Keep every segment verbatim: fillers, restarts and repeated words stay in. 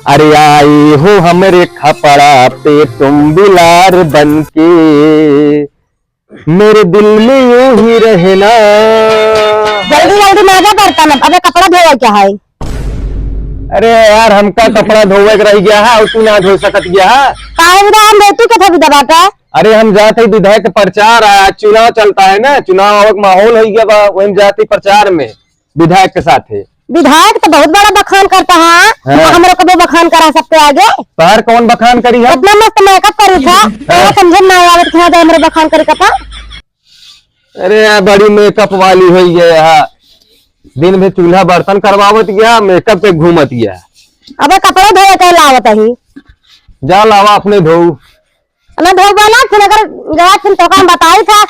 अरे आई हो हमरे खपड़ा पे तुम बिलार बन के, मेरे दिल में यूं ही रहना। जल्दी जल्दी माजा बर्तन, अबे कपड़ा धोवे क्या है? अरे यार, हमका कपड़ा धोवे के रह गया है और तू ना धो सकत गया है। काहे बिदा हम धोती के था बिदा बाटा? अरे हम जात है विधायक के प्रचार, आ, चुनाव चलता है ना, चुनाव आवक माहौल हो गया बा, वही जात है प्रचार में विधायक के साथ है। विधायक तो बहुत बड़ा बखान करता है, हाँ। हमरो कबो बखान करा सकते आगे। तोहर कौन बखान करी है? इतना मस्त मेकअप करी था, हाँ। तो समझे ना आवत था, हमरो बखान करी का था। अरे यार, बड़ी मेकअप वाली होई है यहाँ। दिन में चूल्हा बर्तन करवावत गया, मेकअप पे घूमत गया। अबे कपड़े धोए के लावत ही। जा लावा अपने धो। ना धोबा ना, फिर अगर गया फिर तो काम बताई था।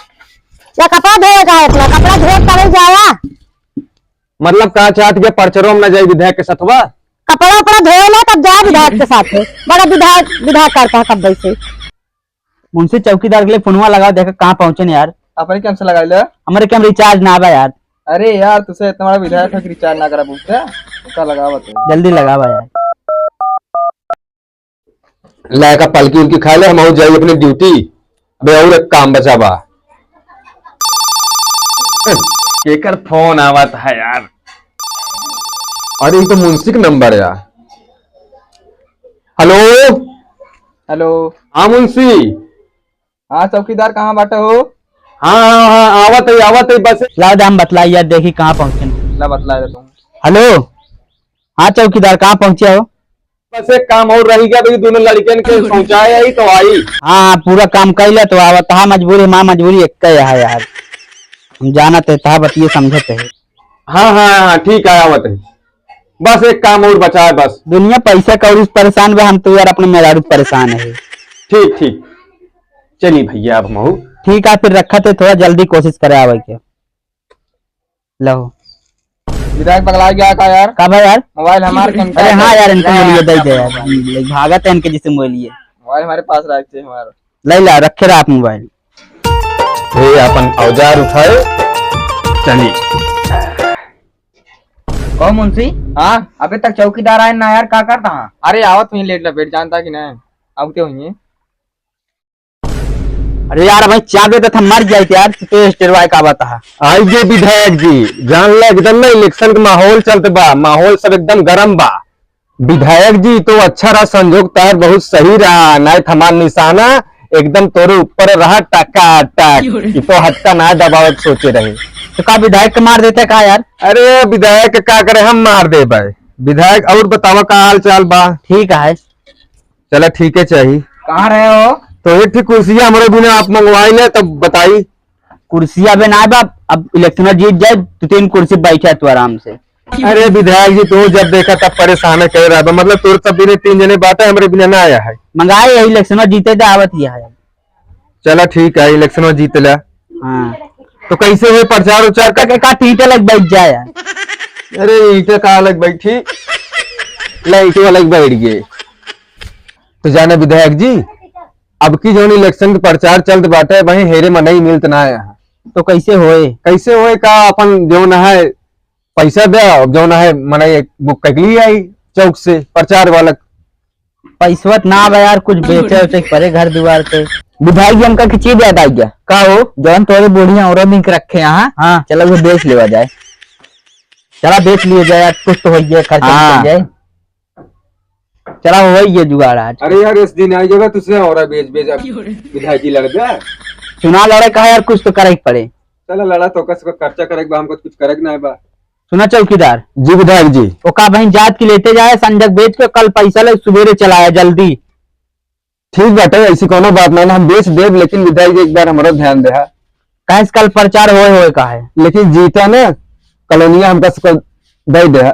या कपड़ा धोए का है इतना, कपड़ा धोए तब जावा। मतलब का चाहत के परचरो में न जाई विधायक के सथवा? कपड़ा उपड़ा धोए ना तब जा विधायक के साथ। बड़ा विधायक, विधायक करता है कब से। मुंशी चौकीदार के लिए फोनवा लगाओ, देखा कहाँ पहुँचे न यार। अपने कैम से लगा ले। हमारे कैम रिचार्ज ना बा यार। अरे यार, तुसे इतना बड़ा विधायक है कि रिचार्ज ना करा पूछते? उसका लगावा तो। जल्दी लगावा यार। लायका पलकी उलकी खा ले, हम और जाई अपने ड्यूटी। अबे और एक काम बचा बा। केकर फोन आवत है यार? अरे ये तो मुंशी का नंबर है यार। हेलो। हेलो। हाँ मुंशी। हाँ चौकीदार, कहाँ बाटे हो? हाँ, हाँ, हाँ, आवत है, आवत है, बस। लाओ दे, हम बतलाई यार, देखी कहाँ पहुँचे। ला बतला दे तुम। हेलो। हाँ चौकीदार, कहाँ पहुँचे हो? बस एक काम और रह गया, तो ये दोनों लड़कन के पहुँचाए आई तो आई। हाँ, पूरा काम कर ले तो आवत। हाँ, मजबूरी, माँ मजबूरी एक है यार। हम जानत है, तहा बतिये समझत है। हाँ, हाँ, हाँ, ठीक है, आवत है। बस एक काम और बचा है बस। दुनिया पैसा कौड़ी से परेशान बा, हम तो यार अपने मेहरारू से परेशान है। ठीक, ठीक। चली भैया अब महू। ठीक है, फिर रखत है, थोड़ा जल्दी कोशिश करे आवे के। लो। विधायक पगला गया का यार? का भाई यार? मोबाइल हमार के अरे हाँ यार, इनका मोबाइल दे दे यार। भागत है इनके जैसे मोबाइल ये। मोबाइल हमारे पास रखते हैं हमारा। ले ला, रखे रहा आप मोबाइल। ये अपन औजार उठाए, चली। कहो मुंशी, हाँ? अबे तक चौकीदार आए ना यार, का करता हाँ? अरे आवत हुई लेट लपेट, जानता कि नहीं? अब क्या हुई? अरे यार, भाई चाबे तो था मर जाए यार, तू तो स्टेरवाय का बता। आई जे विधायक जी, जान ले एकदम ना इलेक्शन के माहौल चलत बा, माहौल सब एकदम गरम बा। विधायक जी, तो अच्छा रहा, संजोग तार बहुत सही रहा, नाय थमार निशाना एकदम तोरे ऊपर रहा, टका टक। कि तो हत्ता ना दबावे के सोचे रहे। तो का विधायक के मार देते का यार? अरे विधायक के का करे, हम मार देबे। विधायक, और बतावा का हाल चाल बा? ठीक है। चला ठीक है चाही। कहाँ रहे हो? तो एक ठे कुर्सिया हमरे बिना आप मंगवाई ले तब बताई। कुर्सिया बे ना बा, अब इलेक्शन जीत जाए, दो तीन कुर्सी बैठे तू आराम से। अरे विधायक जी, तू जब देखा तब परेशान है, कह रहा बा। मतलब तोर सब बिना तीन जने बाटे, हमरे बिना ना आया है। मंगाए यही इलेक्शन जीते दे आवत ही है। चला ठीक है, इलेक्शन जीत ला। हाँ। तो कैसे हुए प्रचार उचार का? का, का ईंटे लग बैठ जाए यार। अरे ईंटे का लग बैठी, लाइट वाला बैठ गए। तो जाने विधायक जी, अब की जौन इलेक्शन के प्रचार चलत बाटे, वहीं हेरे मनई मिलत ना आया है। तो कैसे होए? कैसे होए का, अपन जौन है पैसा दे, जौन है मनई बुक कर ली आई चौक से प्रचार वाला। पैसवत ना बा यार, कुछ बेचे उचे के परे घर दुआर पे। विधायक जी हमका के चीज याद आ गया। का हो? जौन तोरे बुढ़िया औरत निक रखे यहाँ, हाँ। चलो वो बेच लेवा जाए। चला बेच लिया जाए यार, कुछ तो हो जाए, खर्चा हाँ। निकल जाए। चला वही ये जुगाड़ आज। अरे यार, इस दिन आई जगह तुझसे और बेच बेच अब विधायक जी लड़ गया। चुनाव लड़े का है यार, कुछ तो करे के पड़े। चला लड़ा तो कस खर्चा करे के बा, हमको कुछ करे के ना बा। सुना चौकीदार। जी विधायक जी। ओका बहिन जात की लेते जाए, संजक बेच के कल पैसा ले सुबेरे चलाया जल्दी। ठीक बाटे, ऐसी कोनो बात ना, हम बेच देब, लेकिन विधायक जी एक बार हमारा ध्यान देहा। काहे से कल प्रचार होए होए का है? लेकिन जीता ना, कॉलोनिया हमका सबको दे देहा।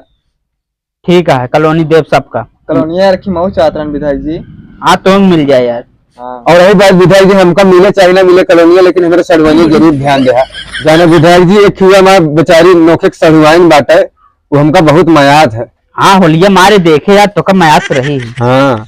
ठीक है, कॉलोनी देव सबका। कॉलोनिया रखी मऊ चाहत रहन विधायक जी। हाँ, तो मिल जाए यार। हाँ। और यही बात विधायक जी, हमका मिले चाहे ना मिले कॉलोनिया, लेकिन हमारे सड़वानी जरूर ध्यान दे। जाने विधायक जी, एक हुआ हमारे बेचारी नोखे के सड़वाइन बाटे, वो हमका बहुत मयात है। हाँ, होलिया मारे देखे यार, तो कब मयात रही। हाँ।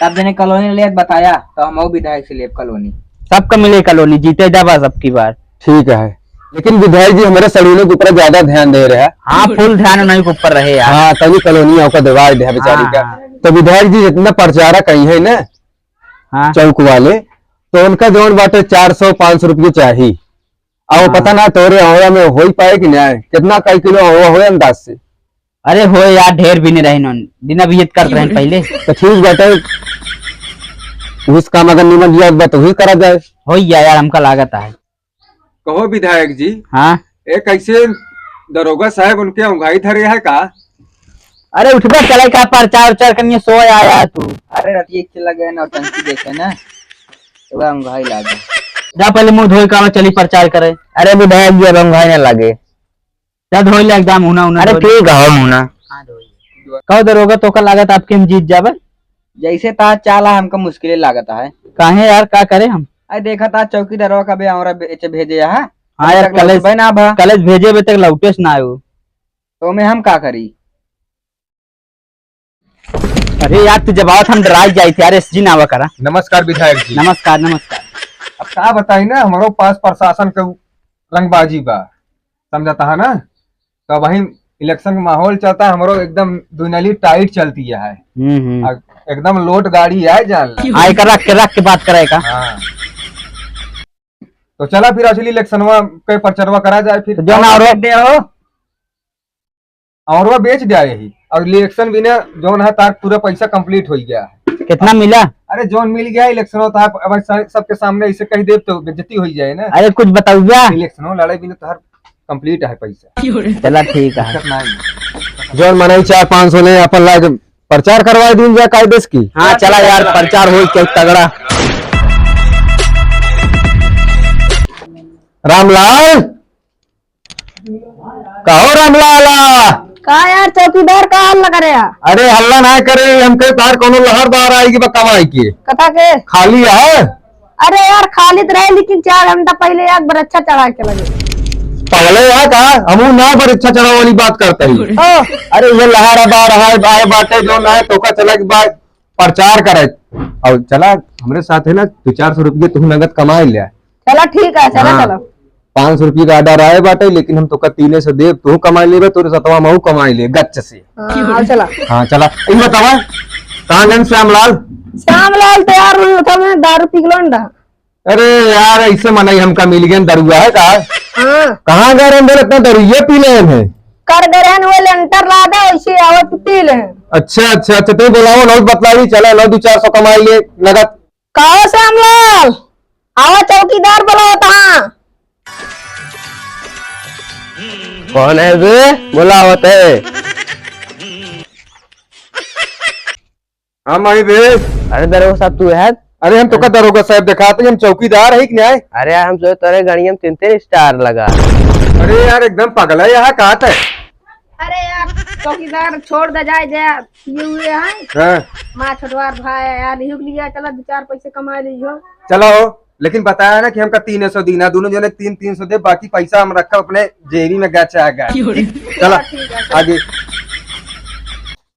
तब जने कॉलोनी ले बताया, तो हम विधायक से लेब कॉलोनी। सबका मिले कॉलोनी, जीते जाबा सबकी बार। ठीक है। लेकिन विधायक जी हमरे सड़ीने के ऊपर ज्यादा ध्यान दे रहे हैं। हाँ, full ध्यान उन्हीं के ऊपर रहे यार। हाँ, तनी कॉलोनी ओका देवाल दे बेचारी हाँ, का। हाँ। तो विधायक जी जितना प्रचारक आई है ना, हाँ। चौक वाले, तो उनका जौन बाटे चार सौ पाँच सौ रुपये चाही। और हाँ। पता ना तोरे औरा में होई पाए कि ना, कितना कई किलो औरा होए अंदाज से? अरे होए यार, ढेर भी नहीं रहे नोन, दिन अभी ईद करत रहे पहले। तो ठीक बाटे, उस काम अगर निमन दिया बा तो वही करा जाए। होई गया यार, हमका लागत है। कहो विधायक जी। हाँ। ए, कैसे दरोगा साहब उनके उंघाई धरे है का? अरे उठबे चले का, प्रचार उचार करने सो आया तू। अरे रतिये के लगे नौटंकी देखे ना, तो वह उंघाई लागे। जा पहले मुंह धोई का, चली प्रचार करे। अरे विधायक जी अब उंघाई ना लागे। जा धोई ले एकदम, मुहना उहना अरे धोई ले। ठीक है, मुहना। कहो दरोगा, तोका लागत आपके हम जीत जाबे? जैसे ता चाला हमका मुश्किले लागत है। काहे यार, का करे हम? अरे देखा ता चौकीदारवा का बे हमरा बेचे भेजे है। हाँ यार, अभी तक कलेस, लौटबे ना भा। कलेस भेजे बे तक लौटेस ना आयो। तो मैं हम का करी? अरे यार, तू जब आवत हम डराई जाई थे यार, एसजी ना आवा करा। नमस्कार विधायक जी। नमस्कार, नमस्कार। अब का बताई ना, हमरो पास प्रशासन के रंगबाजी बा, समझता है ना? तो वही इलेक्शन का माहौल चलता है, हमरो एकदम दुनली टाइट चलती है। हम्म, हम्म। आ, एकदम लोड गाड़ी है, जान ला। हाँ, एक रख के, रख के बात करे का। हाँ। तो चला फिर असली इलेक्शनवा के प्रचारवा करा जाए फिर। तो जो ना और दे हो। और वह बेच दिया यही। और इलेक्शन भी ना, जौन है तार पूरा पैसा कंप्लीट हो गया है। कितना मिला? अरे जौन मिल गया इलेक्शन होता है, अब स-, सबके सामने इसे कह दे तो बेइज्जती हो जाए ना। अरे कुछ बताओ क्या? इलेक्शन हो लड़ाई भी ना, तार कंप्लीट है पैसा। चला ठीक है। दिक्कत ना है। जौन मनाई चार पाँच सौ ले अपन लाके प्रचार करवा दीन जा कायदे से की। हाँ चला यार, प्रचार हो क्या तगड़ा। रामलाल, कहो रामलाला। का यार चौकीदार, का हल्ला करे है? अरे हल्ला ना करे, हमके तार कोनो लहर बाहर आएगी बा कमाई के। कथा के? खाली है। अरे यार खाली तो रहे, लेकिन चार घंटा पहले यार बरच्छा चढ़ा के लगे। पगले है का? हमू ना बरच्छा चढ़ावे वाली बात करते ही। ओ। अरे ये लहर बाहर आए, आए बाटे जो ना है, तोका चला के बाद प्रचार करे। और चला, हमरे साथ है ना, दो चार सौ रुपये तू नगद कमाए ले। चला, ठीक है, चला, हाँ। चला। पाँच सौ रुपये का order आए बाटे, लेकिन हम तोका तीने सौ देब, तू कमाए लेबे, तोरे सतवा महू कमाए ले, गच्च से। हाँ, हाँ, चला। हाँ, चला। ई बतावा, कहाँ गन श्यामलाल? श्यामलाल तैयार हुई, उठा में दारू पी के लौंडा। अरे यार, ऐसे मनई हमका मिल गए, दरुआ है का? हाँ। कहाँ गए रहन, बोले, इतना दरुइये पी ले हैं। कर गए रहन, वो लेंटर ला दे, वैसे आवत पी ले। अच्छा, अच्छा, अच्छा, तू बुलाओ, नौ बतलाई, चला, नौ दो चार सौ कमाई ले, नगद। कहो श्यामलाल, आवा चौकीदार बुलावत हाँ। कौन है बे? बुलावत है। हाँ माई बे। अरे दरोगा साहब तू है? अरे हम तोका दरोगा साहब देखाते, हम चौकीदार है कि नहीं? अरे यार हम सोचे तोरे गाड़ी में तीन तीन स्टार लगा। अरे यार एकदम पगला है यहाँ, कहा था? अरे यार, चौकीदार छोड़ दे जाए, जाए, ये हुए हैं। हाँ। माँ छोटवार भाई है यार, लिहुक लिया, चला दो चार पैसे कमा लीजियो। चला हो, लेकिन बताया ना कि हमका तीन सौ दीना, दोनों जने तीन, तीन सौ दे, बाकी पैसा हम रखा अपने जेबी में, गचा गा। चला, ठीक है। आगे।